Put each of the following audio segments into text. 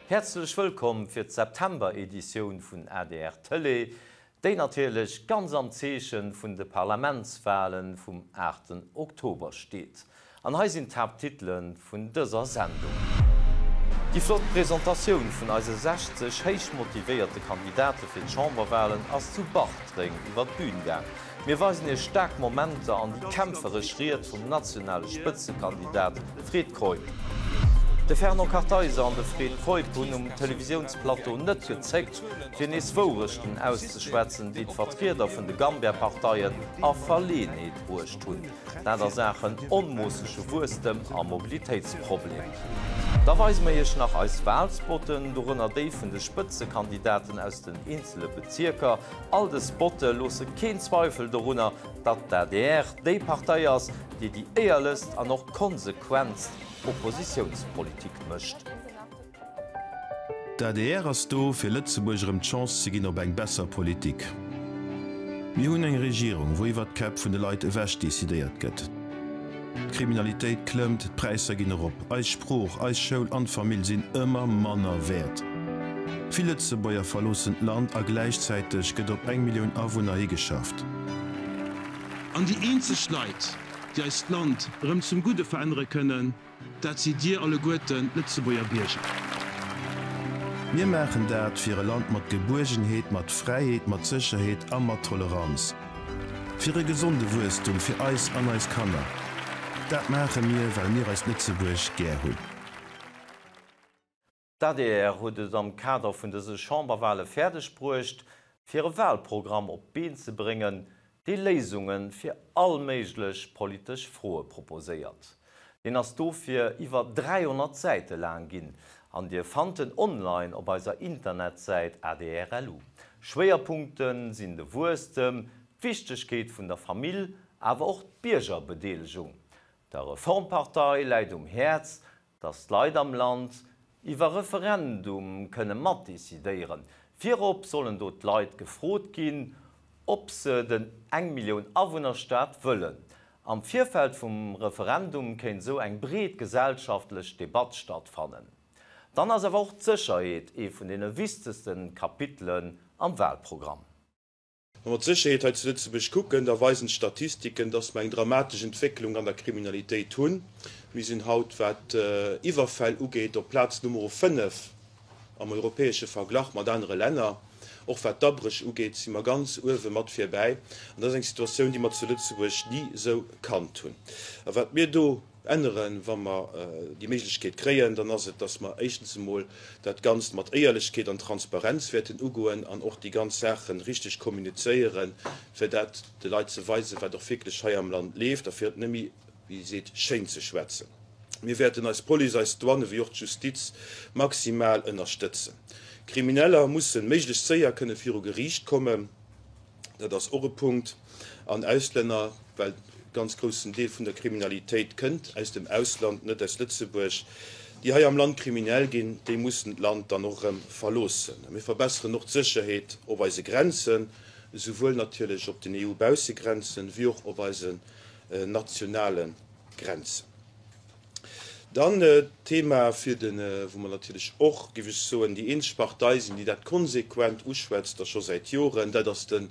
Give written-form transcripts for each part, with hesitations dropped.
Häerzlech wëllkomm fir d'September-Editioun vun adr Tëlee, déi natierlech ganz am Zeeche vun de Parlamentswalen vum 8 Oktober steet. An hei sinn d'Haapttitele vun dëser Sendung. Déi flott Presentatioun vun eise 60 héich motivéierte Kandidate fir d'Chamberwalen ass zu Bartreng iwwer d'Bün gaang. Mir weisen iech staark Momenter an déi kämpferesch Ried vum nationale Spëtzekandidat Fred Keup. De Fernand Kartheiser an de Fred Keup hunn um Televisiounsplateau net gezéckt, fir nees Wourechten auszeschwätzen, déi d'Vertrieder vun de Gambia-Parteien a Verleeënheet bruecht hunn. Dat a Saachen onmoossege Wuesstem a Mobilitéitsproblem. Da weise mer Iech nach eis Walspotten, dorënner déi vun de Spëtzekandidaten aus den eenzele Bezierker. All des Spotte loosse keen Zweifel dorunner, datt d'ADR déi Partei ass, déi déi éierlechst an och konsequentst Oppositiounspolitik mécht. D'adr ass do, fir Lëtzebuerg erëm d'Chance ze ginn op eng besser Politik. Mir hunn eng Regierung, wou iwwert d'Käpp vun de Leit ewech decidéiert gëtt. D'Kriminalitéit klëmmt, d'Präisser ginn erop, eis Sprooch, eis Schoul an d'Famill sinn ëmmer manner wäert. Vill Lëtzebuerger verloossen d'Land a gläichzäiteg gëtt op eng Millioun Awunner higeschafft. An déi eenzeg Leit, déi eist Land erëm zum Gudde verännere kënnen, Dat sidd Dir alleguerten, d'Lëtzebuerger Bierger. Mir maachen dat fir e Land mat Gebuergenheet, mat Fräiheet, mat Sécherheet a mat Toleranz. Fir e gesonde Wuesstum fir eis an eis Kanner. Dat maache mir, well mir eist Lëtzebuerg gär hunn. D'adr huet et am Kader vun dëse Chamberwale fäerdeg bruecht, fir e Walprogramm op d'Been ze bréngen, dee Léisunge fir all méiglech politesch Froe proposéiert. Deen ass dofir iwwer 300 Säite laang ginn an Dir fannt en online op eiser Internetsäit adr.lu. Schwéierpunkte sinn de Wuesstem, d'Wichtegkeet vun der Famill, awer och d'Biergerbedeelegung. Der Reformpartei läit um Häerz, datt d'Leit am Land iwwer Referendum kënne matdecidéieren. Virop sollen do d'Leit gefrot ginn, ob se den Eng-Millioun-Awunner-Staat wëllen. Am Virfeld vum Referendum kéint esou eng breet gesellschaftlech Debatt stattfannen. Dann ass awer och d'Sécherheet ee vun deene wichtegste Kapitelen am Walprogramm. Wa mer d'Sécherheet hei zu Lëtzebuerg kucken, da weisen d'Statistiken, dass mer eng dramatesch Entwécklung an der Kriminalitéit hunn. Mir sinn haut, wat Iwwerfäll ugeet, op Plaz Numero 5 am europäesche Verglach mat anere Länner. Och wat d'Abréch ugeet, si mer ganz uewe mat virbäi. An dat ass eng Situatioun, déi mer zu Lëtzebuerg ni esou kannt hunn. A wat mir do änneren, wa mer déi Méiglechkeet kréien, dann ass et, dass mer éischtens emol dat Ganzt mat Éierlechkeet an Transparenz wäerten ugoen an och déi ganz Saache richteg kommunizéieren, fir dat de Leit ze weisen, wat och wierklech hei am Land leeft a fir et net méi, wéi ee seet, schéin ze schwätzen. Mir wäerten eis Police, eis Douane wéi och d'Justiz maximal ënnerstëtzen. Krimineller mussen méiglechst séier kënne viru Geriicht kommen. Dat ass och e Punkt. An Auslänner, well e ganz groussen Deel vun der Kriminalitéit kënnt aus dem Ausland, net aus Lëtzebuerg, déi hei am Land kriminell ginn, déi mussen d'Land dann och erëm verloossen. Mir verbesseren och d'Sécherheet op eise Grenzen, esouwuel natierlech op den EU-Baussegrenzen, wéi och op eisen nationale Grenzen. Dann d'Thema fir de, wou mer natierlech och, géif ech soen, déi eenzeg Partei sinn, déi dat konsequent uschwätzt a scho säit Joren, dat ass de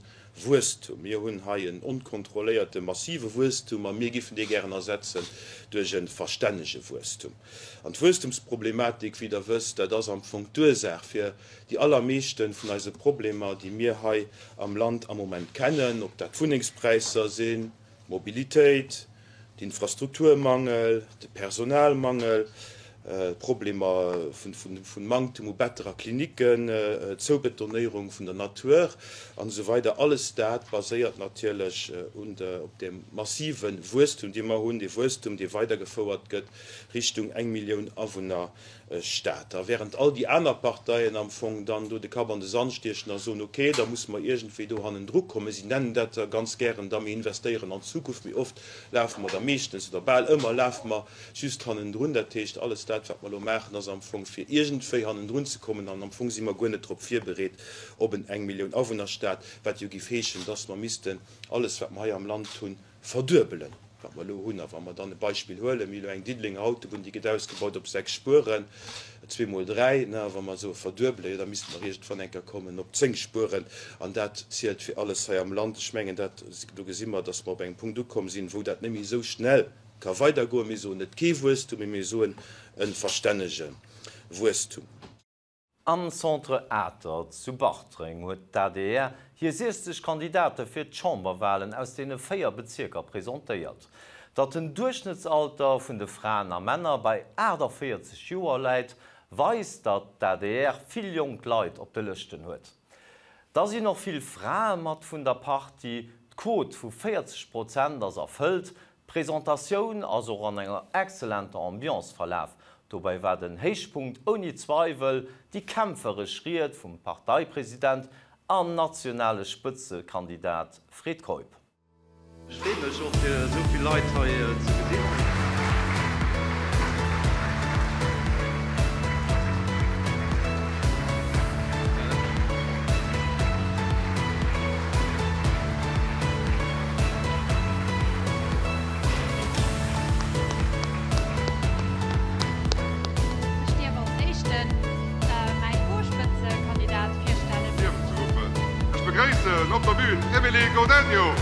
Wuesstum. Mir hunn hei en onkontrolléierte massive Wuesstum a mir géifen dee gären ersetzen duerch e verstännege Wuesstum. An d'Wuesstumsproblematik, wéi Der wësst, dat ass am Fong d'Ursaach fir déi allermeeschte vun eise Problemer, déi mir hei am Land am Moment kennen, ob dat d'Wunnengspräisser sinn, d'Mobilitéit, d'Infrastrukturmangel, de Personalmangel, d'Problemer vun Manktem u Better a Klinicken, d'Zoubetonéierung vun der Natur an esou weider, alles dat baséiert natierlech op deem massive Wuesstum, dee mer hunn, dee Wuesstum, dee weidergefouert gëtt Richtung eng Millioun Awunner Stad. A während all déi aner Parteien am Fong dann do de Kapp an de Sand stiechen a soen, ok, da musse mer iergendwéi do hannendru kommen, si nennen dat da ganz gären da, mir investéieren an d'Zukunft, mee oft lafe mer da meeschtens oder bal ëmmer lafe mer just hannendrun. Dat heescht, alles dat, wat mer elo maachen, ass am Fong fir iergendwéi hannendrun ze kommen an am Fong si mer guer net drop virbereet op en Eng-Millioun-Awunner-Stad, wat jo géif heeschen, dass mer missten alles, wat mer hei am Land hunn, verduebelen. Wat mer elo hunn, a wa mer dann e Beispill huelen, mir hu elo eng Diddelenger Autobunn, déi gëtt ausgebaut op 6 Spueren, zweemol 3, a wa mer soe verduebelen, jo da misste mer iergendwann eng Kéier kommen op 10 Spueren, an dat zielt fir alles hei am Land. Ech mengen, dat, do gesi mer, datt mer op engem Punkt ukomm sinn, wou dat net méi esou schnell ka weidergoen. Mir soen net kee Wuesstum, mee mir soen e verstännege Wuesstum. Am Centre Atert zu Bartreng huet d'ADR hir 60 Kandidate fir d'Chamberwalen aus deene 4 Bezierker presentéiert. Datt den Duerchschnëttsalter vun de Fraen a Männer bei 48 Joer läit, weist, datt d'ADR vill jonk Leit op de Lëschten huet. Da sinn och vill Frae mat vun der Partie, d'Quot vu 40 Prozent ass erfëllt, D'Presentatioun ass och an enger excellenter Ambiance verlaf. Dobäi war den Héichpunkt ouni Zweiwel déi kämpferesch Ried vum Parteipresident an nationale Spëtzekandidat Fred Keup. Ech freeë mech och fir esou vill Leit hei ze gesinn. Ech dierf als éischten mäi Co-Spëtzekandidat virstellen. Liewen ze ruffen. Ech begréissen op der Bühn d'Emilie Godenio.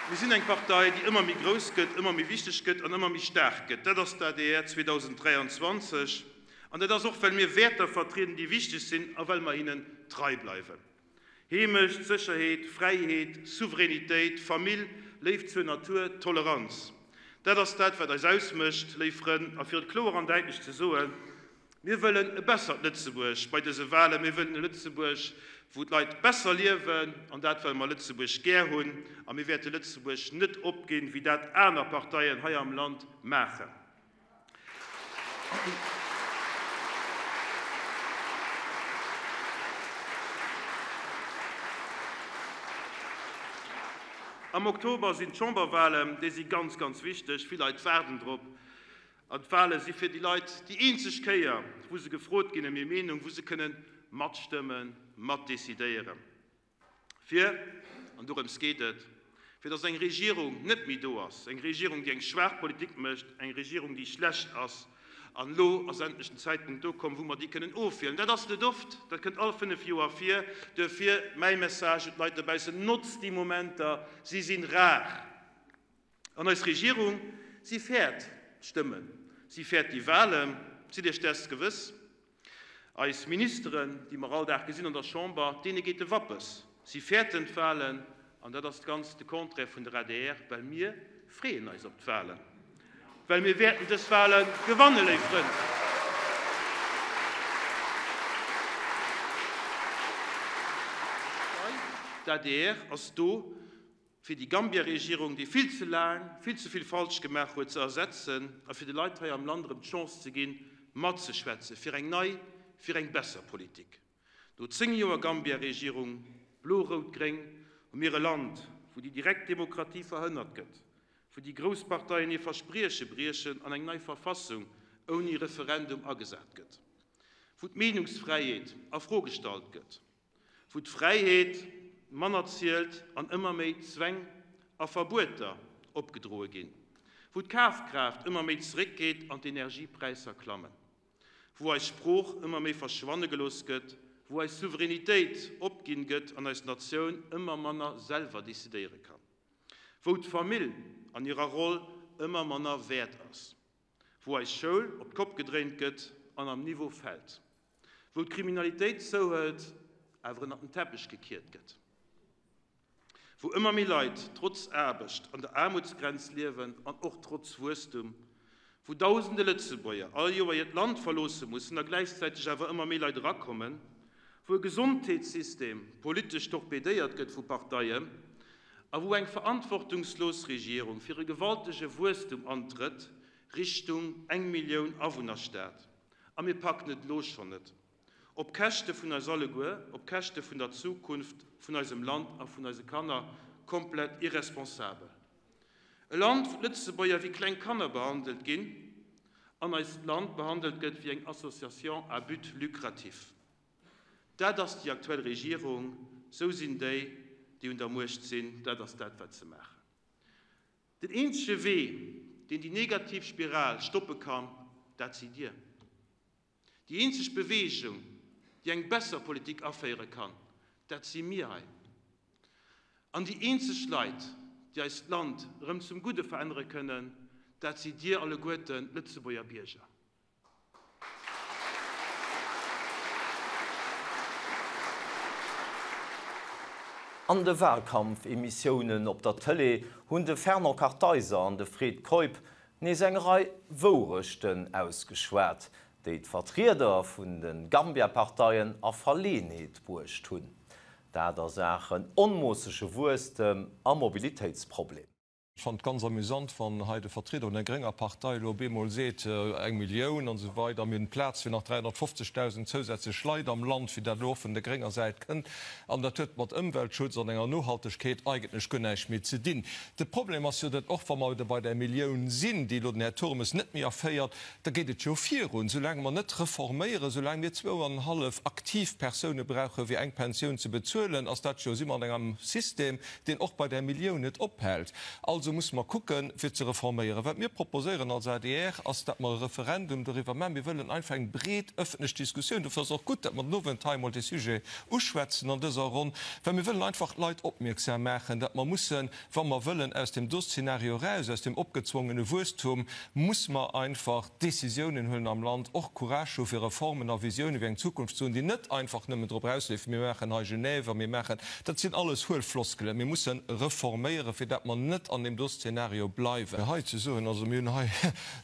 Mir sinn eng Partei, déi ëmmer méi grouss gëtt, ëmmer méi wichteg gëtt an ëmmer méi staark gëtt. Dat ass d'ADR 2023. An dat ass och, well mir Wäerter vertrieden, déi wichteg sinn a well mer hinnen trei bleiwen. Heemecht, Sécherheet, Fräiheet, Souveränitéit, Famill, Léift zur Natur, Toleranz. Dat ass dat, wat eis ausmécht, léif Frënn. A fir et kloer an däitlech ze soen, Mir wëllen e bessert Lëtzebuerg bei dëse Walen. Mir wëllen e Lëtzebuerg, wou d'Leit besser liewen, an dat well mer Lëtzebuerg gär hunn. A mir wäerte Lëtzebuerg net opginn, wéi dat aner Parteien hei am Land maachen. Am Oktober sinn d'Chamberwalen. Déi si ganz, ganz wichteg. Vill Leit waarden drop. An d'Wale si fir déi Leit déi eenzeg Kéier, wou se gefrot ginn ëm hir Meenung, wou se kënnen matstëmmen, matdecidéieren. Fir, an dorëms geet et, fir datt eng Regierung net méi do ass, eng Regierung, déi eng schwaach Politik mécht, eng Regierung, déi schlecht ass. An elo ass endlech den Zäitpunkt do komm, wou mer déi kënnen ofwielen. Dat ass net oft, dat kënnt all fënnef Joer vir. Duerfir mäi Message un d'Leit dobaussen, Notzt déi Momenter, si sinn rar! An eis Regierung, si fäert d'Stëmmen, si fäert déi Wahlen, sidd Iech däers gewëss. Eis Ministeren, déi mer all Dag gesinn an der Chamber, deene geet de Wappes, si fäerten d'Wahlen. An dat ass ganz de Contraire vun der adr, well mir freeën eis op d'Wahlen, well mir wäerten dës Wahle gewannen, léif Frënn. D'adr ass do, fir déi Gambia-Regierung, déi vill ze laang vill ze vill falsch gemaach huet, ze ersetzen a fir de Leit hei am Land erëm d'Chance ze ginn, matzeschwätze fir eng nei, fir eng besser Politik. No 10 Joer Gambia-Regierung, blo-rout-gréng, hu mir e Land, wou déi direkt Demokratie verhënnert gëtt, wou déi grouss Parteien hir Versprieche briechen an eng nei Verfassung ouni Referendum agesat gëtt, wou d'Meenungsfräiheet a Fro gestallt gëtt. wou d'Fräiheet manner zielt an ëmmer méi Zwäng a Verbueter opgedroe ginn, wou d'Kafkraaft ëmmer méi zeréckgeet an d'Energiepräisser klammen, wou eis Sprooch ëmmer méi verschwanne gelooss gëtt, wou eis Souveränitéit opginn gëtt an eis Natioun ëmmer manner selwer decidéiere kann, wou d'Famill an hirer Roll ëmmer manner wäert ass. Wou eis Schoul op d'Kopp gedréint gëtt an am Niveau fält. Wou d'Kriminalitéit zouhëlt, awer ënnert den Teppech gekiert gëtt. Wou ëmmer méi Leit trotz Aarbecht an der Aarmutsgrenz liewen an och trotz Wuesstum. Wou dausende Lëtzebuerger all Joer hiert Land verloosse mussen a gläichzäiteg awer ëmmer méi Leit erakommen. Wou e Gesondheetssystem politesch torpedéiert gëtt vu Parteien a wou eng verantwortungslos Regierung fir e gewaltege Wuesstum antrëtt Richtung eng Millioun Awunnerstad. A mir packen et elo schonn net. Op Käschte vun eis alleguer, op Käschte vun der Zukunft vun eisem Land a vun eise Kanner. Komplett irresponsabel. E Land, wou d'Lëtzebuerger wéi kleng Kanner behandelt ginn. An eist Land behandelt gëtt wéi eng Association à but lucratif. Dat ass déi aktuell Regierung, sou sinn déi, déi un der Muecht sinn, dat ass dat, wat se maachen. Den eenzege Wee, deen déi negativ Spiral stoppe kann, dat sidd Dir. Déi eenzeg Beweegung, déi eng besser Politik aféiere kann, dat si mir hei. An déi eenzeg Leit, déi eist Land erëm zum Gudde verännere kënnen, dat sidd Dir alleguerten, d'Lëtzebuerger Bierger. An de Wahlkampfemissiounen op der Tëlee hunn de Fernand Kartheiser an de Fred Keup nees eng Rei Wourechten ausgeschwat, déi d'Vertrieder vun de Gambia-Parteien a Verleeënheet bruecht hunn. Dat a Saachen onmoossege Wuesstem a Mobilitéitsproblem. Ech fannen et ganz amüsant, wann hei de Vertrieder vun der grénger Partei elo op eemol seet, eng Millioun an esou weider, mir hunn Plaz fir nach 350.000 zousätzlech Leit am Land, wéi dat elo och vun der grénger Säit kënnt. An dat huet mat Ëmweltschutz an enger Nohaltegkeet eigentlech guer näischt méi ze dinn. De Problem ass jo, datt och wa mer bei där Millioun sinn, déi elo den Här Turmes net méi erféiert, da geet et jo virun. Soulaang mer net reforméieren, soulaang mir zwou an en hallef aktiv Persoune brauche fir eng Pensioun ze bezuelen, ass dat jo, si mer an engem System, deen och bei där Millioun net ophält. Also musse mer kucken, fir ze reforméieren. Wat mir proposéieren als adr, ass, datt mer e Referendum doriwwer maachen. Mir wëllen einfach eng breet ëffentlech Diskussioun. Dofir ass et och gutt, datt mer den Owend hei emol dee Sujet uschwätzen an dëser Ronn, well mir wëllen einfach d'Leit opmierksam maachen, datt mer mussen, wa mer wëllen aus deem do Szenario eraus, aus deem opgezwongene Wuesstum, muss mer einfach Décisiounen huelen am Land, och Courage hu fir Reformen a Visiounen fir eng Zukunft ze hunn, déi net einfach nëmmen drop erausleeft, mir maachen hei Genève a mir maachen, dat sinn alles huel Floskelen. Mir musse reforméieren, fir dat mer net an deem do Szenario bleiwen. Hei ze soen, also mir hunn hei,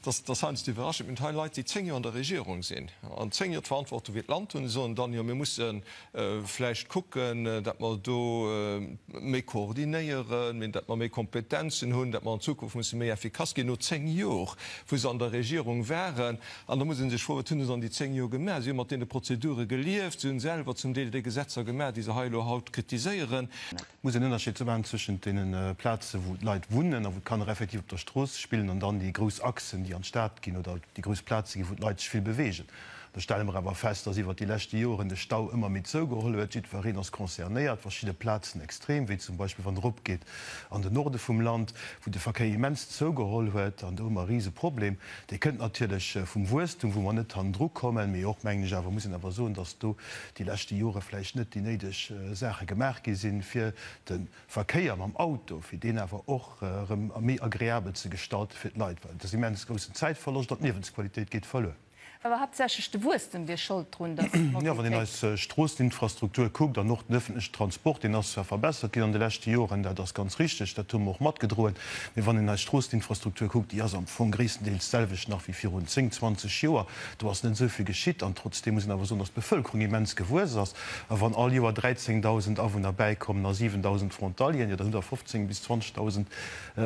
dat ass heiansdo iwwerraschend, mir hunn hei Leit, déi 10 Joer an der Regierung sinn an 10 Joer d'Verantwortung fir d'Land hunn, soen dann, jo mir mussen vläicht kucken, datt mer do méi koordinéieren, datt mer méi Kompetenzen hunn, datt mer an Zukunft musse méi effikass ginn, no 10 Jor, wou se an der Regierung waren. An da muss ee sech froen, Wat hunn se dann déi 10 Jor gemaach? Si hu mat deene Prozedure gelieft, si hunn selwer zum Deel déi Gesetzer gemaach, déi se hei elo haut kritiséieren. Et muss een Ënnerscheed ze maachen zwëschent deene Plaze wou d'Leit wunnen a wou d'Kanner effektiv op der Strooss spillen an dann déi grouss Achsen, déi an d'Stad ginn oder déi grouss Plaze ginn, wou d'Leit sech vill beweegen. Do stelle mer awer fest, dass iwwert déi leschte Joren de Stau ëmmer méi zougeholl huet. Jiddwereen ass concernéiert, verschidde Plazen extrem, wéi zum Beispill wann der eropgeet an den Norde vum Land, wou de Verkéier immens zougeholl huet. An do hu mer e Riseproblem. Dee kënnt natierlech vum Wuesstum, wou mer net hannendru kommen, mee och, mengen ech awer, muss een awer soen, dass do déi leschte Jore vläicht net déi néideg Saache gemaach gi sinn, fir de Verkéier mam Auto, fir deen awer och erëm méi agreabel ze gestalten fir d'Leit, well et ass immens groussen Zäitverloscht an d'Liewensqualitéit geet verluer. Awer haaptsächlech de Wuesstem wier Schold drun, datt Jo, wann een d'Mobilitéit. eis Stroosseninfrastruktur kuckt an och den öffentlechen Transport, deen ass zwar verbessert ginn an de leschte Joren, dat ass ganz richtig, dat hu mer och matgedroen, mee wann een eis Stroosseninfrastruktur kuckt, déi ass am Fong gréisstendeels d'selwecht nach wéi virun 10, 20 Joer. Do ass net esou vill geschitt. An trotzdeem muss een awer soen, datt d'Bevëlkerung immens gewuess ass. A wann all Joer 13.000 Awunner bäikommen a 7.000 Frontalieren, jo dann hutt Der 15 bis 20.000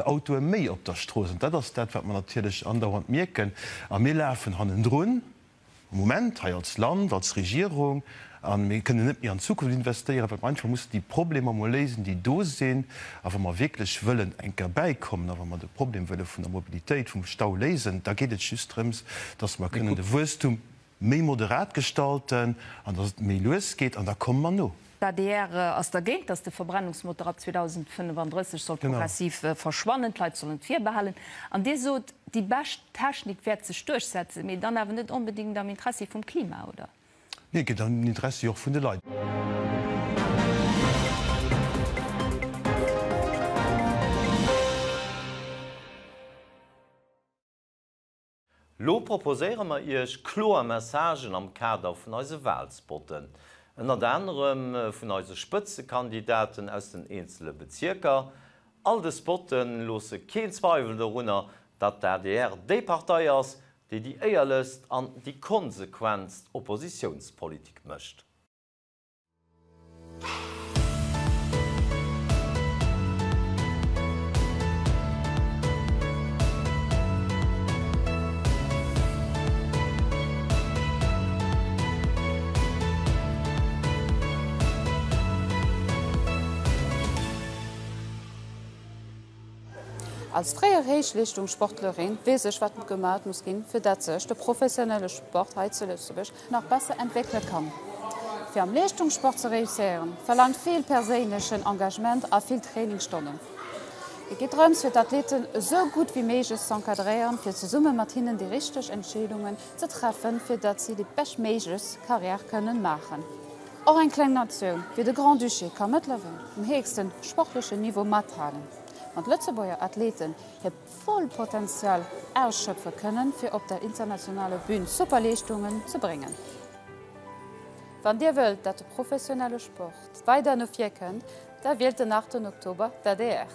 Autoe méi op der Strooss. An dat ass dat, wat mer natierlech andauernd mierken. A mir lafen hannendrun am Moment hei als Land, als Regierung. A mir kënnen net méi an d'Zukunft investéieren, well mer einfach mussen déi Problemer emol léisen, déi do sinn. A wa mer wierklech wëllen eng Kéier bäikommen a wa mer de Problem wëlle vun der Mobilitéit, vum Stau léisen, da geet et just drëms, dass mer kënnen de Wuesstum méi moderat gestalten an dass et méi lues geet, an da komme mer no. D'adr ass dergéint, datt de Verbrennungsmotor ab 2035 soll progressiv verschwannen. D'Leit sollen et virbehalen. An Dir sot, déi bescht Technik wäert sech duerchsetzen, mee dann awer net onbedéngt am Interessi vum Klima, oder? Nee, et geet am Interessi och vun de Leit. Lo proposéiere mer Iech kloer Messagen am Kader vun eise Wahlspotten, ënnert anerem vun eise Spëtzekandidaten aus den eenzele Bezierker. All des Spotte loosse keen Zweiwel dorunner, datt d'ADR déi Partei ass, déi déi éierlechst an déi konsequentst Oppositiounspolitik mécht. Als fréier Héichleeschtungssportlerin weess ech wat gemat muss ginn, fir dat sech de professionelle Sport hei zu Lëtzebuerg nach besser entwéckele kann. Fir am Leeschtungssport ze reusséieren, verlaangt vill perséinlechen Engagement a vill Trainingsstonnen. Et geet drëms fir d'Athleten esou gutt wéi méiglech z'encadréieren, fir zesumme mat hinnen déi richteg Entscheedungen ze treffen, fir dat si déi beschtméiglechst Carrière kënnen maachen. Och eng kleng Natioun wéi de Grand-Duché ka mëttlerweil um héchsten sportlechen Niveau mathalen. Wann d'Lëtzebuerger Athleten hiert voll Potential ausschöpfe kënnen, fir op der internationaler Bühn super Leeschtungen ze bréngen. Wann Dir wëllt, dat de professionelle Sport weider no vir kënnt, da wielt den 8 Oktober d'ADR.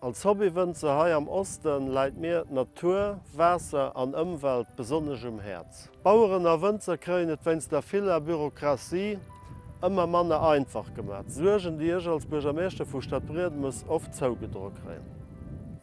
Als Hobbywënzer hei am Osten läit mir d'Natur, Waasser an Ëmwelt besonnesch um Häerz. Baueren a Wënzer kréien et wéinst der viller Bürokratie ëmmer manner einfach gemaach. Suergen, déi ech als Buergermeeschter vu Stadbriedemes oft zougedroe kréien.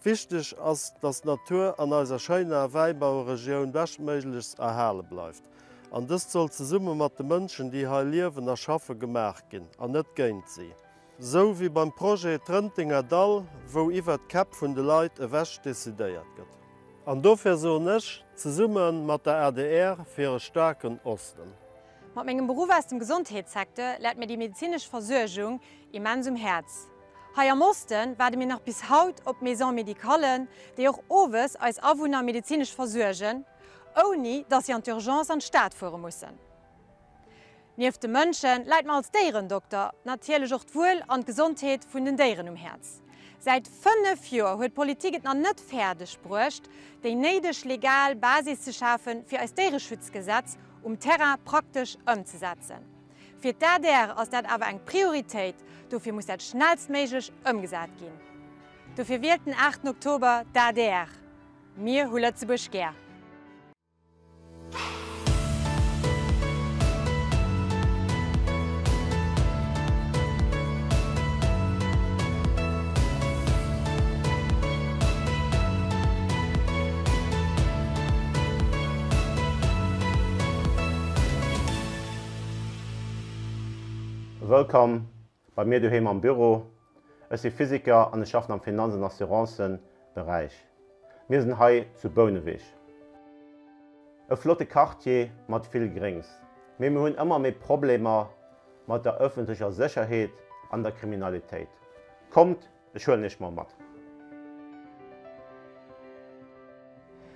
Wichteg ass, dass d'Natur an eiser schéiner Wäibaueregioun beschtméiglechst erhale bleift. An dëst soll zesumme mat de Mënschen, déi hei liewen a schaffe gemaach ginn, an net géint si. Sou wéi beim Projet Trëntenger Dall, wou iwwert d'Käpp vun de Leit ewech decidéiert gëtt. An dofir soen ech, zesumme mat der adr fir e staarken Osten. Mat mengem Beruff aus dem Gesondheetssecteur läit mir déi medezinesch Versuergung immens um Häerz. Hei am Oste waarde mir nach bis haut op d'Maison médicallen, déi och owes eis Awunner medezinesch versuergen, ouni dass si an d'Urgence an d'Stad fuere mussen. Nieft de Mënsche läit mer als Déierendokter natierlech och d'Wuel an d'Gesondheet vun den Déieren um Häerz. Säit 5 Joer huet d'Politik et nach net fäerdeg bruecht, déi néideg legal Basis ze schafen, fir eist Déiereschutzgesetz um Terrain praktesch ëmzesetzen. Fir d'ADR ass dat awer eng Prioritéit, dofir muss dat schnellstméiglech ëmgesat ginn. Dofir wielt den 8 Oktober d'ADR. Mir hu Lëtzebuerg gär! Wëllkomm bei mir doheem am Büro. Ech si Physiker an ech schaffen am Finanz an Assurancen Beräich. Mir sinn hei zu Bouneweg. E flotte Quartier mat vill Gréngs. Mee mir hunn ëmmer méi Problemer mat der ëffentlecher Sécherheet an der Kriminalitéit. Kommt, ech huelen iech mol mat.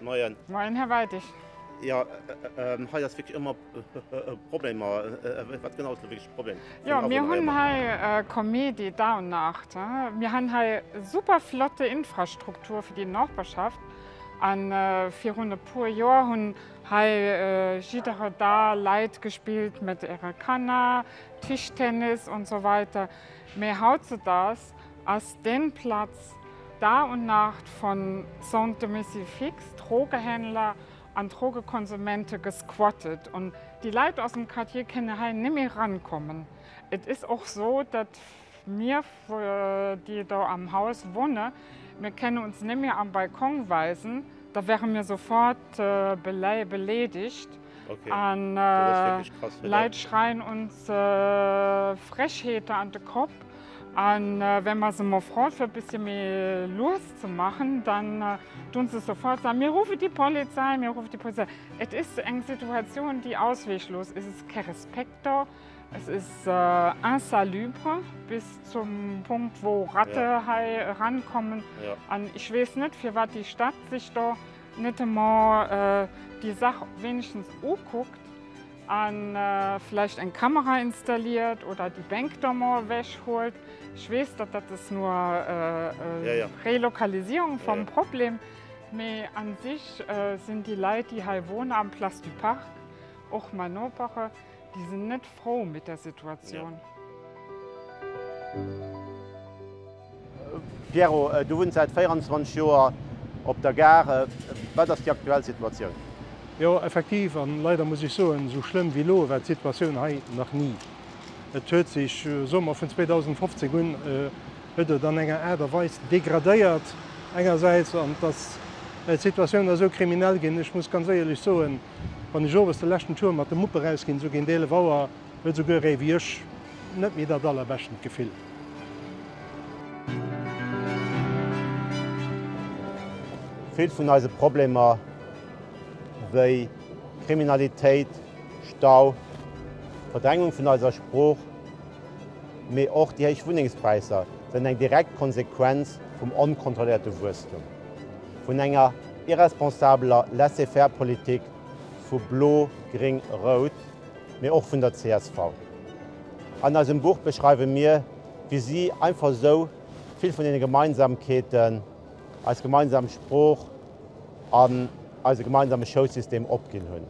Moien. Moien, Här Weidig. Jo, hei ass wierklech ëmmer Problemer. Wat genau ass do wierklech de Problem? Jo, mir hunn hei Komedi Dag und Nacht. Mir hunn hei super flotte Infrastruktur fir déi Noperschaft. A virun e puer Joer hunn hei jiddere Dag Leit gespillt mat hire Kanner, Tischtennis und so weiter. Mee hautzudags ass deen Platz Dag und Nacht von Sans Domicile Fixe, Drogehändler an Drogekonsumente gesquattet und déi Leit aus dem Quartier kënne hei nemmi rankommen. Et is och so, dat mir, déi do am Haus wunne, mir kenne uns nemmi am Balkon weisen, da wäre mir sofort beledigt an Leit schreien uns Frechheete an de Kopp. An wenn mer se mol froen fir e bëssche méi lues ze maachen, dann tun se sofort sagen, mir rufe die Polizei, mir rufe die Polizei. Et is eng Situatioun, déi ausweglos is. Es is kee Respekt do, es is insalubre bis zum Punkt, wou Ratte hei erankommen. An ech weess net, firwat déi Stad sech do net emol déi Sach wenigstens ukuckt. A vläicht eng Kamera installiert oder déi Bänk do mol ewech huelt. Ech weess, datt dat ass nur Relokalisierung vum Problem, mee an sich sinn déi Leit, déi hei wohnen am Place du Parc, och mei Nopere, déi sinn net frou mit der Situatioun. Pierrot, du wunns säit 24 Joer op der Gare. Wat ass déi aktuell Situatioun? Jo, effektiv, an leider muss ech soen, esou schlëmm wéi elo war d'Situatioun hei nach ni. Et huet sech, soe mer, vun 2015 un huet et an enger Aart a Weis degradéiert engersäits, an et ass d'Situatioun ass esou kriminell ginn. Ech muss ganz éierlech soen, wann ech owes de leschten Tour mat de Mupp erausginn, esou géint 11 Auer, huet esouguer ee wéi ech net méi dat allerbeschtent Gefill. Vill vun eise Problemer wéi Kriminalitéit, Stau, Verdrängung vun eiser Sprooch, mee och déi héich Wunnengspräisser sinn eng direkt Konsequenz vum onkontrolléierte Wuesstum, vun enger irresponsabeler Laissez-faire-Politik vu Blo-Gring-Rout, mee och vun der csv. An eisem Buch beschreiwe mir, wéi si einfach esou vill vun deene Gemeinsamkeeten, eis gemeinsam Sprooch an eise gemeinsame Schoulsystem opginn hunn.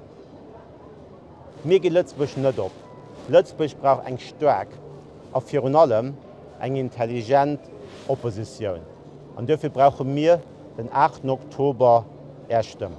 Mir gi Lëtzebuerg net op. Lëtzebuerg brauch eng staark a virun allem eng intelligent Oppositioun. An duerfir brauche mir den 8 Oktober Är Stëmm.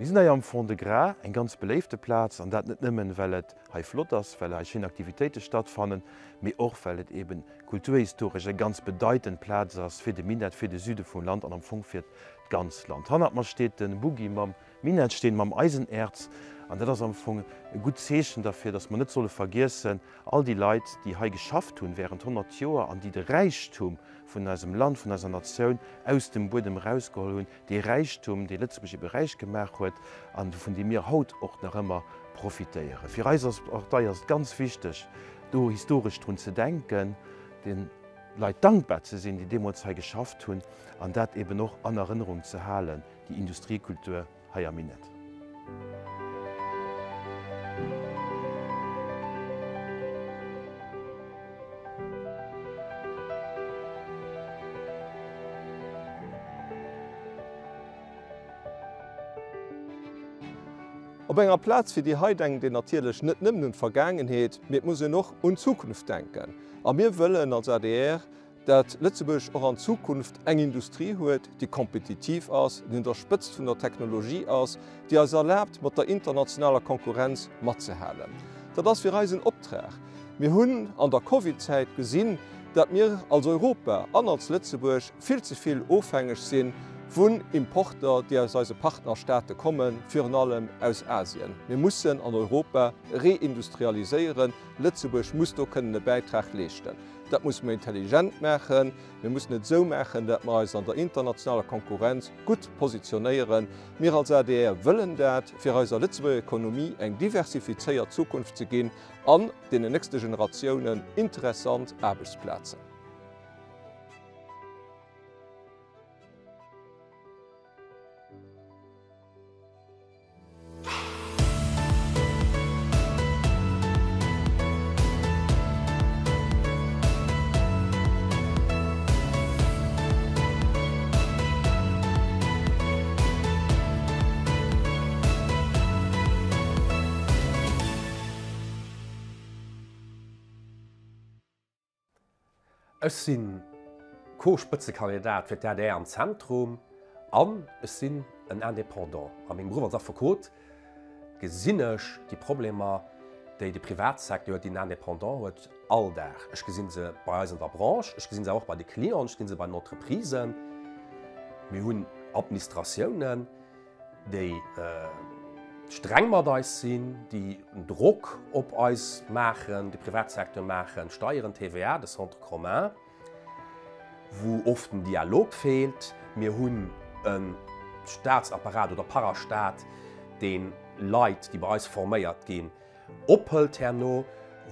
Mir sinn hei am Fond-de-Gras, eng ganz beléifte Plaz, an dat net nëmmen, well et hei flott ass, well hei schéin Aktivitéite stattfannen, mee och well et eben kulturhistoresch eng ganz bedeitend Plaz ass fir de Minett, fir de Süde vum Land an am Fong fir d'ganz Land. Hannert mer steet de Buggi mam Minettsteen, mam Eisenerz, an dat ass am Fong e gutt Zeechen derfir, dass mer net solle vergiessen, all déi Leit, déi hei geschafft hunn während 100 Joer an déi de Räichtum vun eisem Land, vun eiser Natioun aus dem Buedem erausgeholl hunn, dee Räichtum, dee Lëtzebuerg ebe räich gemaach huet an vun deem mir haut och nach ëmmer profitéieren. Fir eis als Partei ass et ganz wichteg, do historesch drun ze denken, de Leit dankbar ze sinn, déi deemools hei geschafft hunn, an dat eben och an Erënnerung ze halen, déi Industriekultur hei am Minett. Op enger Plaz wéi déi hei denkt een natierlech net nëmmen un d'Vergaangenheet, mee et muss een och un d'Zukunft denken. A mir wëllen als adr, dat Lëtzebuerg och an Zukunft eng Industrie huet, déi kompetitiv ass, déi un der Spëtzt vun der Technologie ass, déi eis erlaabt, mat der internationaler Konkurrenz matzehalen. Dat ass fir eis en Optrag. Mir hunn an der Covid-Zäit gesinn, dat mir als Europa an als Lëtzebuerg vill ze vill ofhängeg si vun Importer, déi aus eise Partnerstaate kommen, virun allem aus Asien. Mir mussen an Europa reindustrialiséieren. Lëtzebuerg muss do kënnen e Bäitrag leeschten. Dat musse mer intelligent maachen. Mir mussen et esou maachen, dat mer eis an der internationaler Konkurrenz gutt positionéieren. Mir als adr wëllen dat, fir eiser Lëtzebuerger Ekonomie eng diversifizéiert Zukunft ze ginn an deenen nächste Generatiounen interessant Aarbechtsplazen. Ech si Co-Spëtzekandidat fir d'ADR am Zentrum an ech sinn en Indépendant. A mengem Beruff als Affekot gesinn ech déi Problemer, déi de Privatsecteur huet, déi den Indépendant huet, all Dag. Ech gesi se bei eis an der Branche, ech gesi se awer och bei de Clienten, ech gesi se bei den Entreprisen. Mir hunn Administratiounen, déi streng mat eis sinn, déi en Drock op eis maachen, de Privatsecteur maachen, Steieren, TVA, de Centre commun, wou oft den Dialog feelt. Mir hunn e Statsapparat oder Parastat, dee Leit, déi bei eis forméiert ginn, Ophëlt herno,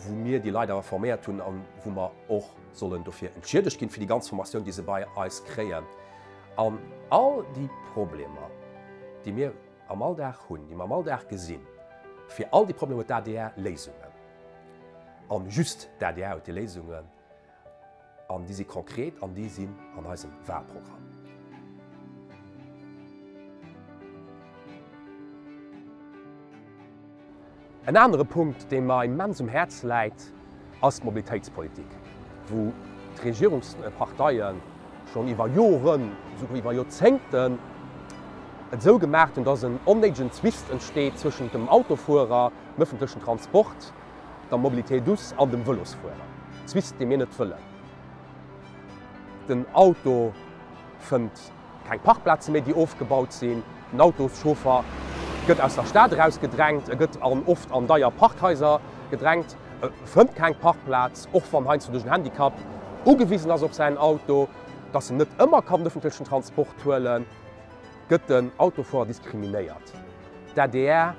wou mir déi Leit awer forméiert hunn a wou mer och sollen dofir entschiedegt ginn, fir déi ganz Formatioun, déi se bei eis kréien. An all déi Problemer, déi mir am Alldag hunn, déi mer am Alldag gesinn, fir all déi Problemer huet d'ADR Léisungen. An just d'ADR huet déi Léisungen an déi si konkret an déi sinn an eisem Wahlprogramm. En anere Punkt, dee mer immens um Häerz läit, ass d'Mobilitéitspolitik, wou d'Regierungsparteie schonn iwwer Joren, esouguer iwwer Joerzéngten et esou gemaach hunn, dass en onnéidegen Zwist entsteet zwëschent dem Autofuerer, dem ëffentlechen Transport, der Mobilité douce an dem Vëlosfuerer. Zwist, dee mir net wëllen. Den Auto fënnt keng Parkplaze méi, déi ofgebaut sinn. Den Autoschauffer gëtt aus der Stad erausgedrängt, e gëtt an oft an deier Parkhaiser gedrängt, e fënnt keng Parkplaz, och wann heiansdo duerch en Handicap ugewisen ass op säin Auto, dass en net ëmmer kann den ëffentlechen Transport huelen, gëtt den Autofuerer diskriminéiert. D'adr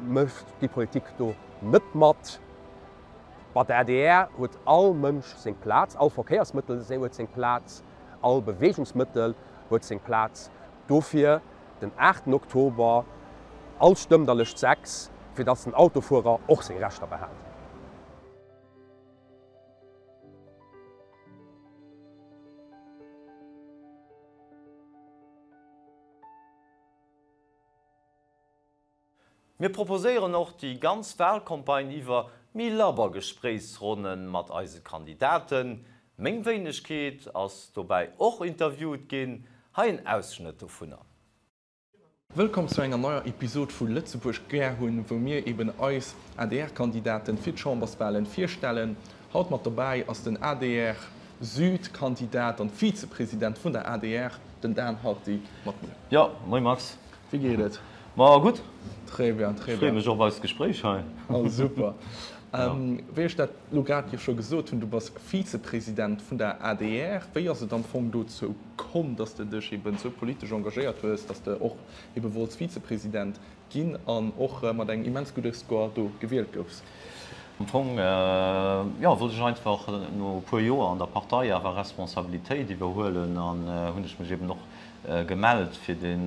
mécht déi Politik do net mat. Bei der adr huet all Mënsch seng Plaz, all Verkéiersmëttel huet seng Plaz, all Beweegungsmëttel huet seng Plaz. Dofir den aachten Oktober all Stëmm der Lëscht 6, fir datt den Autofuerer och seng Rechter behält. Mir proposéieren och déi ganz Wahlcampagne iwwer méi labber Gespréichsronne mat eise Kandidaten. Meng Wéinegkeet ass dobäi och interviewt ginn. Hei en Ausschnëtt dovunner. Wëllkomm zu enger neier Episod vu Lëtzebuerg gär hunn, wou mir eben eis ADR-Kandidaten fir d'Chamberswalen virstellen. Haut mat dobäi ass den adr Süd Kandidat an Vizepresident vun der adr, den Dan Hardy mat mir. Jo, moie Max. Wéi geet et? Ma gutt. Très bien, très bien. Ech freeë mech op eist Gespréich hei. Oh super. Wéi ech dat elo grad jo scho gesot hunn, du bass Vizepresident vun der adr. Wéi ass et am Fong dozou komm, dass de dech eben esou politesch engagéiert hues, dass de och ebe wollts Vizepresident ginn an och mat engem immens gudde Score do gewielt goufs? Am Fong, jo, wollt ech einfach no e puer Joer an der Partei awer Responsabilitéit iwwerhuelen an hunn ech mech eben och gemellt fir dee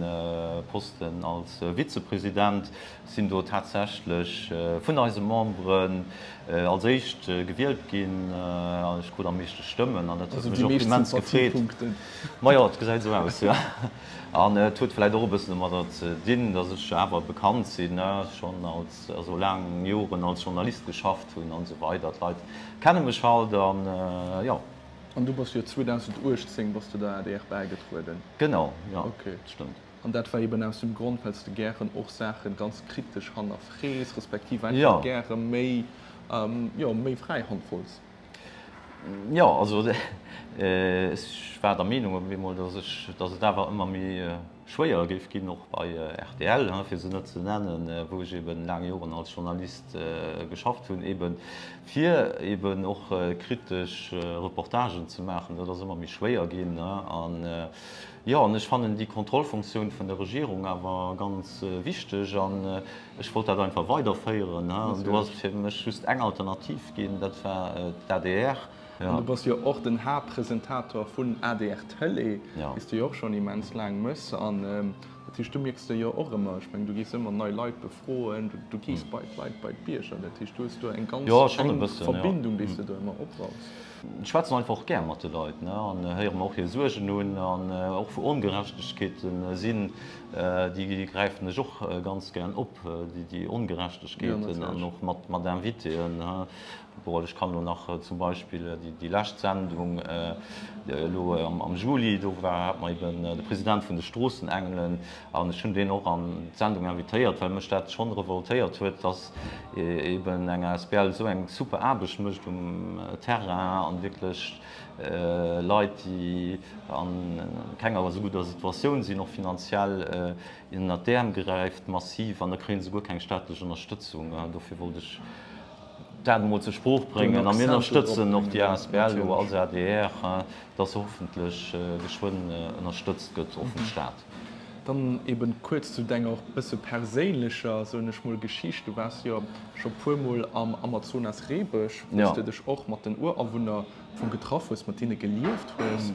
Posten als Vizepresident. Sinn do tatsächlech vun eise Memberen als éischt gewielt ginn. Ech krut am meeschte Stëmmen an dat huet mech och immens gefreet. Majo, et gesäit esou aus, jo. An et huet vläicht och e bëssen domadder ze dinn, datt ech awer bekannt sinn, schonn als, also laang Joren als Journalist geschafft hunn an esou weider. D'Leit kenne mech halt an jo. An du bass jo 2018 bass du der adr bäigetrueden. Genau, jo, stëmmt. An dat war eben aus dem Grond, well s de gären och Saachen ganz kritesch hannerfrees, respektiv einfach gäre méi, jo, méi fräi Hand wollts. Jo, also ech war der Meenung op eemol, datt ech, datt et awer ëmmer méi schwéier géif ginn, och bei rtl, fir se net ze nennen, wou ech eben laang Joren als Journalist geschafft hunn, eben fir eben och kritesch Reportagen ze maachen. Dat ass ëmmer méi schwéier ginn. An jo, an ech fannen déi Kontrollfunktioun vun der Regierung awer ganz wichteg an ech wollt dat einfach weiderféieren. An do ass et fir mech just eng Alternativ ginn, dat war d'ADR. An du bass jo och den Haaptpresentator vun adr Tëlee, dee s du jo och schonn immens laang mëss. An dat heescht, do mierks de jo och ëmmer, ech mengen, du gees ëmmer nei Leit befroen, du gees bei d'Leit, bei d'Bierger. Dat heescht, du hues do eng ganz enk Verbindung, déi s de do ëmmer opbaus. Ech schwätzen einfach och gär mat de Leit an héiere mer och hir Suergen un an och wou Ongerechtegkeete sinn, déi gräifen ech och ganz gär op, déi Ongerechtegkeeten an och mat Invitéen. Bon, ech kann elo nach zum Beispill déi lescht Sendung elo am Juli, do war, hat mer eben de President vun de Stroossenengelen an ech hunn deen och an d'Sendung invitéiert, well mech dat schonn revoltéiert huet, dass eben eng asbl esou eng super Aarbecht mécht um Terrain an wierklech Leit, déi an kenger esou gudder Situatioun sinn, och finanziell, ënnert d'Äerm gräift massiv an da kréie se guer keng staatlech Ënnerstëtzung. Dofir wollt ech dat emol zur Sprooch bréngen a mir ënnerstëtzen och déi asbl elo als adr, dass se hoffentlech geschwënn ënnerstëtzt gëtt, och vum Staat. Dann eben kuerz zu denger och bësse perséinlecher, soen ech mol, Geschicht. Du waars jo scho puer mol am Amazonas-Reebësch, wou s de dech och mat den Urawunner vum getraff hues, mat hinne gelieft hues.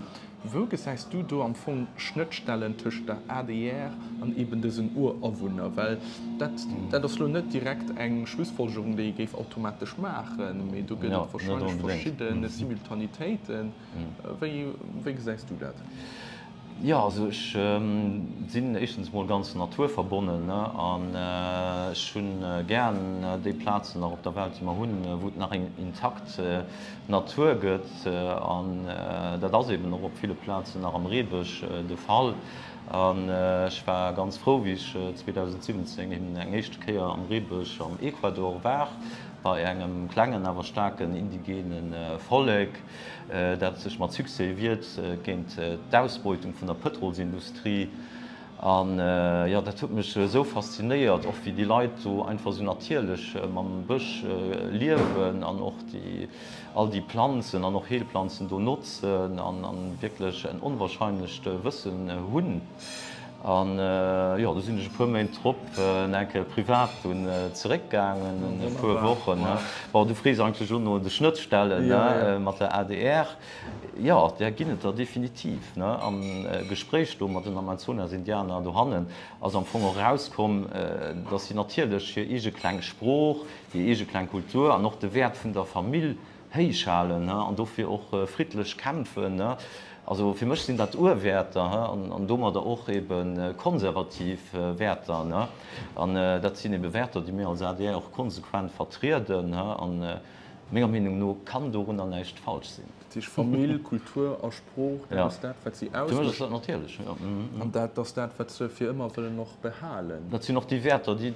Wou gesäis du do am Fong Schnëttstellen tëscht der adr an eben dësen Urawunner? Well dat, dat ass lo net direkt eng Schlussfolgerung, déi ee géif automatesch maachen, mee do gëtt et wahrscheinlech verschidde Simultanitéiten. Wéi, wéi gesäis du dat? Jo, also ech sinn éischtens mol ganz naturverbonnen an ech hunn gären déi Plazen nach op der Welt, déi mer hunn, wou et nach eng intakt Natur gëtt. An dat ass eben och op ville Plazen nach am Reebësch de Fall. An ech war ganz frou, wéi ech 2017 eben eng éischte Kéier am Reebësch am Ecuador war, bei engem klengen awer staarken indigene Vollek. dat sech mat Succès wiert géint d'Ausbeutung vun der Pëtrolsindustrie. An jo, dat huet mech esou faszinéiert, och wéi déi Leit do einfach esou natierlech mam Bësch liewen an och déi all déi Planzen an och Heelplanzen do notzen an wierklech en onwahrscheinlecht Wëssen hunn. An jo, du sinn ech e puer Méint drop eng Kéier privat dunn zeréckgaangen, e puer Wochen. Bon, du frees eigentlech elo no de Schnëttstellen mat der adr. Jo, där ginn et der definitiv. Am Gespréich do mat den Amazonas-Indianer dohannen ass am Fong och erauskomm, datt si natierlech hir eege kleng Sprooch, hir eege kleng Kultur an och de Wäert vun der Famill héich halen an dofir och friddlech kämpfen. Also fir mech sinn dat Urwäerter an domadder och ebe konservativ Wäerter. An dat sinn ebe Wäerter, déi mir als adr och konsequent vertrieden. A menger Meenung no kann dorunner näischt falsch sinn. Dat heescht Famill, Kultur a Sprooch, dat ass dat, wat si ausmécht. Fir mech ass dat natierlech, jo. An dat ass dat, wat se fir ëmmer wëllen och behalen. Dat sinn och déi Wäerter, déi,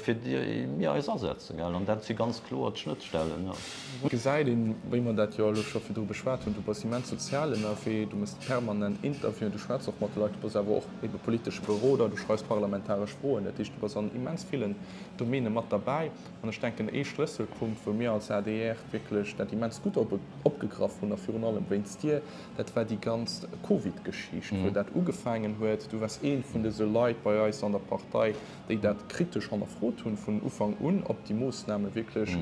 fir déi mir eis asetzen, gell. An dat si ganz kloer d'Schnëttstellen, jo. Et gesäit een, wéi mer dat jo elo scho virdru beschwat hunn, du bass immens sozial ënnerwee, du méchs permanent Interviewen, du schwätz och mat de Leit, du bass awer och ebe politesche Beroder, du schreifs parlamentaresch Froen, dat heescht, du bass an immens villen Domäne mat derbäi. An ech denken, ee Schlësselpunkt, wou mir als adr wierklech dat immens gutt opgegraff hunn, a virun allem wéinst dir, dat war déi ganz Covid-Geschicht, wou dat ugefaangen huet. Du waars ee vun dëse Leit bei eis an der Partei, déi dat kritesch hannerfrot hunn vun Ufank un, ob déi Moossname wierklech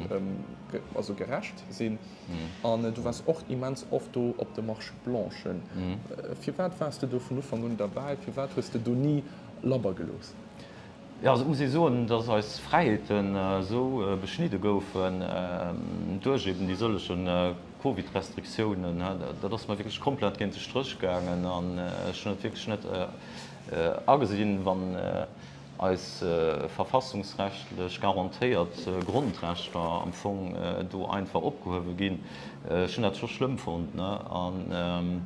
also gerecht sinn. An du waars och immens oft do op de Marches blanchen. Firwat waars de do vun Ufank un derbäi? Firwat hues de do ni labber gelooss? Jo, also et muss ee soen, datt eis Fräiheeten esou beschnidde goufen duerch eben déi sëllege Covid-Restriktiounen. Dat ass mer wierklech komplett géint de Stréch gaangen an ech hunn et wierklech net agesinn, wann eis verfassungsrechtlech garantéiert Grondrechter am Fong do einfach opgehuewe ginn. Ech hunn dat scho schlëmm fonnt. An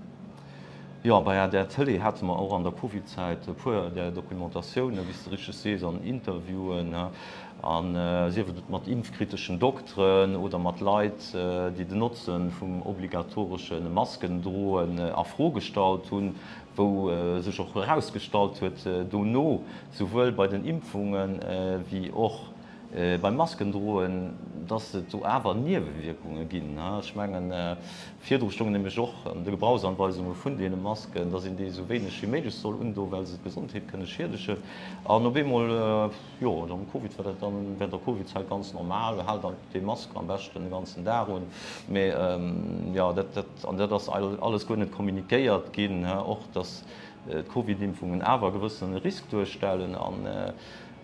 jo, bei der Tëlee hate mer och an der Covid-Zäit e puer där Documentatiounen, wéi s de richteg sees, an Interviewen, a sief et mat impfkriteschen Dokteren oder mat Leit, déi den Notze vum obligatoresche Maskendroen a Fro gestallt hunn, wou sech och erausgestallt huet dono, souwuel bei den Impfunge wéi och beim Maskendroen, dass et do awer Niewewierkunge ginn. Ech mengen, virdru stoung nämlech och an de Gebrauchsanweisunge vun deene Masken, dass een déi esou wéineg wéi méiglech soll undoen, well se d'Gesondheet kënne schiedegen. An op eemol, jo, am Covid war dat dann, während der Covid-Zäit ganz normal, haalt déi Mask am beschten de ganzen Dag un. Mee jo, dat, dat, an dat ass alles guer net kommunikéiert ginn, och dass d'Covid-Impfungen awer e gewëssene Risk duerstellen. An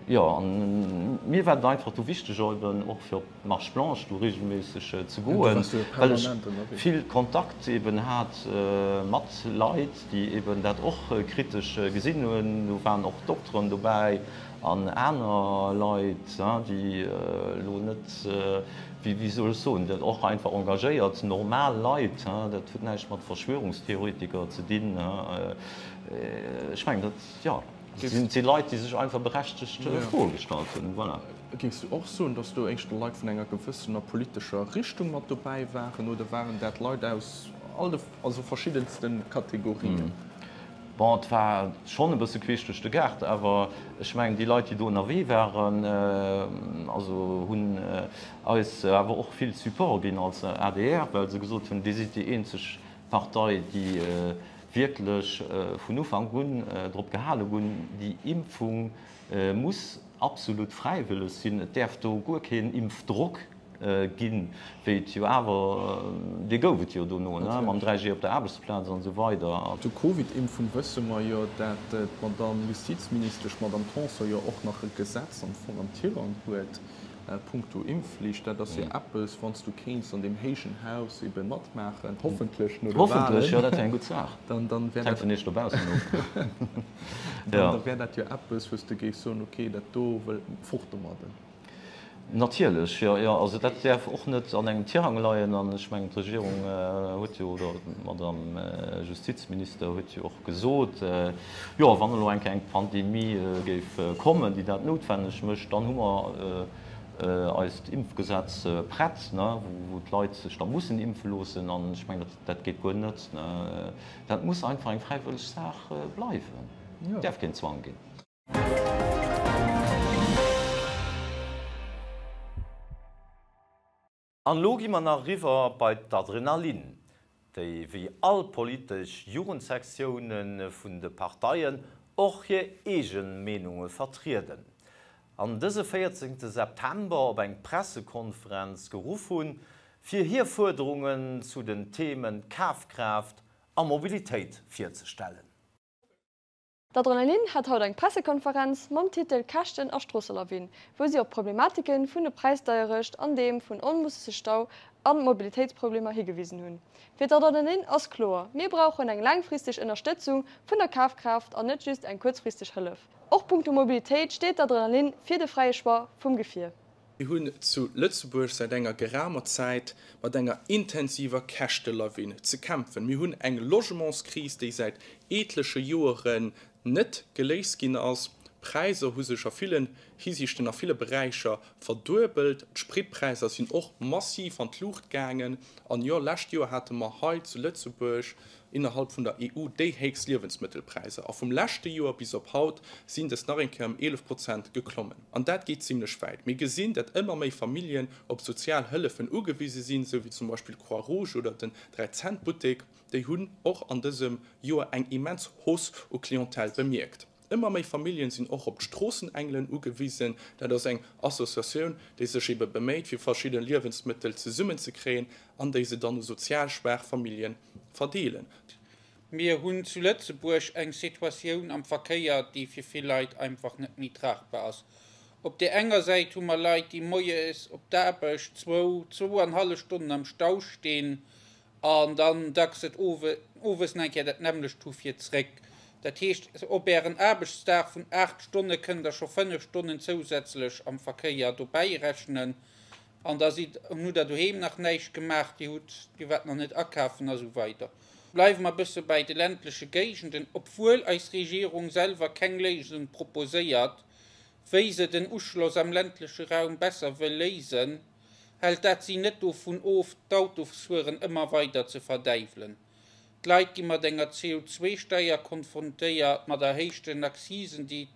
jo, an mir war et einfach do wichteg, eben och fir op d'Marche blanche do reegelméisseg ze goen, well ech vill Kontakt eben hat mat Leit, déi eben dat och kritesch gesinn hunn. Do waren och Dokteren dobäi an aner Leit, déi elo net, wéi soll ech soen, och einfach engagéiert, normal Leit, dat huet näischt mat Verschwörungstheoretiker ze dinn. Ech mengen, dat, jo, si Leit, déi sech einfach berechtegt Froe gestallt hunn. Voilà. Géifs du och soen, datt do éischter Leit vun enger gewëssener politescher Richtung mat dobäi waren oder waren dat Leit aus all de, also verschiddenste Kategorien? Bon, et war schonn e bësse queesch duerch de Gaart, awer ech mengen, déi Leit, déi do ënnerwee waren, also hunn eis awer och vill Support ginn als adr, well se gesot hunn, Dir sidd déi eenzeg Partei, déi wierklech vun Ufank un drop gehale hunn, déi Impfung muss absolut fräiwëlleg sinn, et däerf do guer keen Impfdrock. ginn, wéi et jo awer, dee gouf et jo dono, ne, mam 3G op der Aarbechtsplaz an esou weider. Zur Covid-Impfung wësse mer jo, dat d'Madamm Justizministesch, d'Madamm Tanson, jo och nach e Gesetz am Fong am Tirang huet punkto Impfflicht. Dat ass jo eppes, wann s du kéints an deem héijen Haus ebe matmaachen, hoffentlech no de Wahlen. Hoffentlech, jo, dat wär eng gutt Saach. Dann, dann wär dat. Hänkt vun Iech dobaussen of. Dann wär dat jo eppes, wou s du géifs soen, okay, dat do wëll, fort domadden. Natierlech, jo, jo. Also dat däerf och net an engem Tirang leien. An ech mengen, d'Regierung huet jo, oder d'Madame Justizminister huet jo och gesot, jo, wann elo eng Kéier eng Pandemie géif kommen, déi dat noutwenneg mécht, dann hu mer eist Impfgesetz prett, wou d'Leit sech da mussen impfe loossen. An ech mengen, dat geet guer net. Dat muss einfach eng fräiwëlleg Saach bleiwen. Et däerf keen Zwang ginn. An elo gi mer nach eriwwer bei d'Adrenalin, déi wéi all politesch Jugendsektioune vun de Parteien och hir eege Meenunge vertrieden, an dëse 14 September op eng Pressekonferenz geruff hunn, fir hir Fuerderungen zu den Themen Kafkraaft a Mobilitéit virzestellen. D'Adrenalin hat haut eng Pressekonferenz mam Titel Käschten a Stroosselawin, wou si op d'Problematike vun de Präisdeierecht an deem vun onmoossege Stau a Mobilitéitsproblemer higewisen hunn. Fir d'Adrenalin ass kloer, Mir brauchen eng laangfristeg Ënnerstëtzung vun der Kafkraaft an net just eng kuerzfristeg Hëllef. Och punkto Mobilitéit steet d'Adrenalin fir de fräie Choix vum Gefier. Mir hunn zu Lëtzebuerg säit enger geraumer Zäit mat enger intensiver Käschtelawin ze kämpfen. Mir hunn eng Logementskris, déi säit etleche Joeren net geléist ginn ass. D'Präisser hu sech a villen Hisiichten, a ville Beräicher verduebelt. D'Spritpräisser sinn och massiv an d'Luucht gaangen. An jo, lescht Joer hate mer hei zu Lëtzebuerg innerhalb vun der EU déi héchst Liewensmëttelpräisser. A vum leschte Joer bis op haut sinn dës nach eng Kéier ëm 11 Prozent geklommen. An dat geet zimlech wäit. Mir gesinn, datt ëmmer méi Familljen op sozial Hëllefen ugewise sinn, esou wéi zum Beispill d'Croix Rouge oder den Dräi-Cent-Buttek. Déi hunn och an dësem Joer eng immens Hausse u Clientèle bemierkt. Ëmmer méi Familljen sinn och op d'Stroossenengelen ugewisen. Dat ass eng Associatioun, déi sech ebe beméit, fir verschidde Liewensmëttel zesummenzekréien an déi se dann u sozial schwaach Familljen verdeelen. Mir hunn zu Lëtzebuerg eng Situatioun am Verkéier, déi fir vill Leit einfach net méi tragbar ass. Op där enger Säit hu mer Leit, déi moies op d'Aarbecht zwou, zwou an hallef Stonnen am Stau stinn an dann dacks et owes nach eng Kéier dat nämmlecht hu fir zréck. Dat heescht, op Ären Aarbechtsdag vun 8 Stonne kënnt Der scho 5 Stonnen zousätzlech am Verkéier dobäi rechnen. An da sidd, hutt Der doheem nach näischt gemaach, Dir hutt, Dir waart nach net akafen a sou weider. Bleiwe mer e bësse bäi de ländleche Géigenden, obwuel eis Regierung selwer keng Léisung proposéiert, wéi se den Uschloss am ländleche Raum besser wëll léisen, hält dat si net dovun of, d'Autosfueren ëmmer weider ze verdäiwelen. D'Leit gi mat enger CO2-Steier konfrontéiert, mat erhéichten Accisen, déi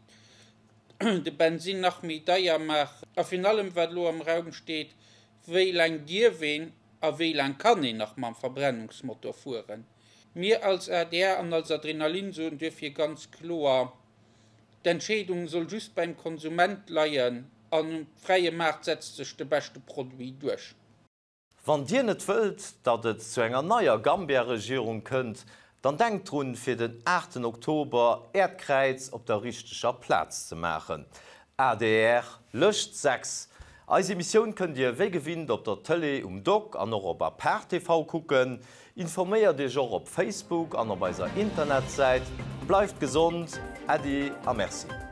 de Bensinn nach méi deier maachen. A virun allem, wat elo am Raum steet, Wéi laang dierf een a wéi laang kann een nach mam Verbrennungsmotor fueren? Mir als adr an als Adrenalin soen duerfir ganz kloer, D'Entscheedung soll just beim Konsument leien an um fräie Maart setzt sech de beschte Produit duerch. Wann Dir net wëllt, datt et zu enger neier Gambia-Regierung kënnt, dann denkt drun, fir den aachten Oktober Äert Kräiz op der richteger Plaz ze maachen. Adr, Lëscht 6. Eis Emissioun kënnt Dir wéi gewinnt op der Tëlee um Dock an och op Apart TV kucken. Informéiert Iech och op Facebook an op eiser Internetsäit. Bleift gesond, Äddi a Merci.